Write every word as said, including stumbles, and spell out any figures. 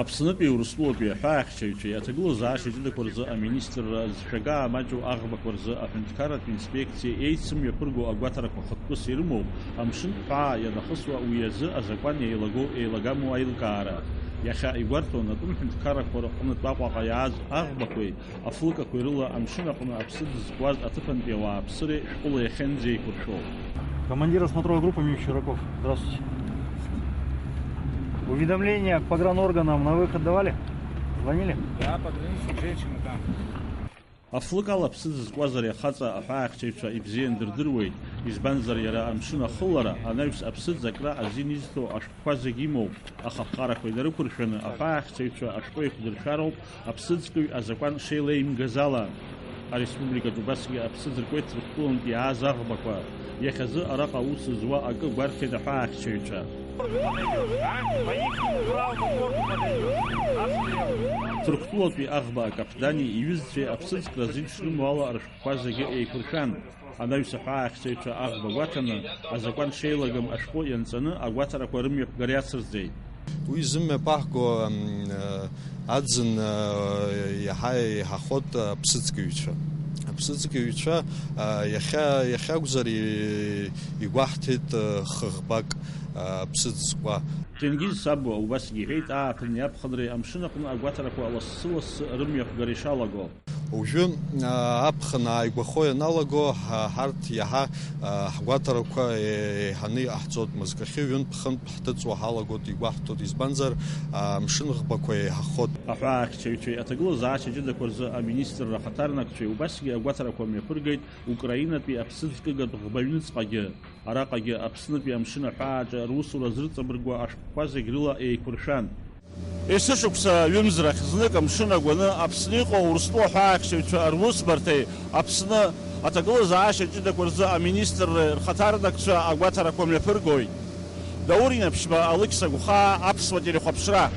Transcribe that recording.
Аԥснытәи Урыстәылатәи аҳәаахьчаҩцәеи аҭагылазаашьа ҷыдақәа рзы аминистрра зшәага амаҷу аӷбақәа рзы аҳәынҭқарратә инспекциа еицымҩаԥырго агәаҭарақәа хықәкыс ирымоуп, амшын ҳәаа ианахысуа уи азы азакәан еилагоу еилагаму аилкаара. Иахьа игәарҭон атәым ҳәынҭқаррақәа рҟнытә Аҟәаҟа иааз аӷбақәеи афлыкақәеи рыла амшын аҟны аԥсыӡ зкуаз аҭыԥантәи ауааԥсыреи шәҟәыла иахьынӡеиқәыршәо. Командир осмотровой группы Мим Чураков. Здравствуйте. Уведомление к погранорганам на выход давали? Звонили? Да, пограничник женщина там. Афлык ала аԥсыӡ зкуаз ари ахаҵа аҳәаахьчаҩцәа ибзиан дырдыруеит, избанзар иара амшын ахылара, анаҩс аԥсыӡ акра азин изҭо ашәҟәқәа зегь имоуп, аха аԥҟарақәа инарықәыршәаны аҳәаахьчаҩцәа ашәҟәы еиқәдыршәароуп, аԥсыӡкыҩ азакәан шеилеимгаз ала, ареспубликаҿ убасгьы аԥсыӡ ркуеит Ҭырқәтәылантә иааз аӷбақәа. Иахьазы араҟа аус зуа акы гәарҭеит аҳәаахьчаҩцәа. Ҭырқәтәылатәи аӷба акаԥдани иҩызцәеи аԥсыӡкра азин шрымоу ала рышәҟәқәа зегьы еиқәыршәан. Анаҩс аҳәаахьчаҩцәа аӷба гәаҭаны, азакәан шеилагам ашәҟәы ианҵаны агәаҭарақәа рымҩаԥгара иацырҵеит. Уи зымҩаԥаҳго, м, э, аӡын, э, иаҳа еиҳахоит аԥсыӡкыҩцәа. Аԥсыӡкыҩцәа, э, иахьа, иахьакәзар и-, игәаҳҭеит, э, хыӷбак, э, аԥсыӡ зкуа. Тенгиз Сабуа убасгьы иҳәеит, ааԥыни аԥхынреи амшын аҟны агәаҭарақәа лассы-лассы рымҩаԥгара ишалаго. Уажәы, аа, аԥхын ааигәахо ианалаго, ҳа-, ҳарҭ иаҳа, аа, ҳгәаҭарақәа еиҳаны иҟаҳҵоит, мызкахьы ҩынтә-хынтә ҳҭыҵуа ҳалагоит, игәаҳҭоит, избанзар, аа, амшын ӷбақәа еиҳахоит. Аҳәаахьчаҩцәеи аҭагылазаашьа ҷыдақәа рзы аминистрра ахаҭарнакцәеи убасгьы агәаҭарақәа мҩаԥыргеит Украинатәи аԥсыӡкыгатә ӷба аҩныҵҟагьы. Араҟагьы Аԥснытәи амшын аҳәааҿы русура зырҵабыргуа ашәҟәқәа зегь рыла еиқәыршәан. Есышықәса ҩымз рахь знык амшын агәаны Аԥсны иҟоу Урыстәыла аҳәаахьчаҩцәа русбарҭеи Аԥсны аҭагылазаашьа ҷыдақәа рзы аминистрреи рхаҭарнакцәа агәаҭарақәа мҩаԥыргоит. Даур Инаԥшьба, Алықьса Гәхаа, Аԥсуа телехәаԥшра.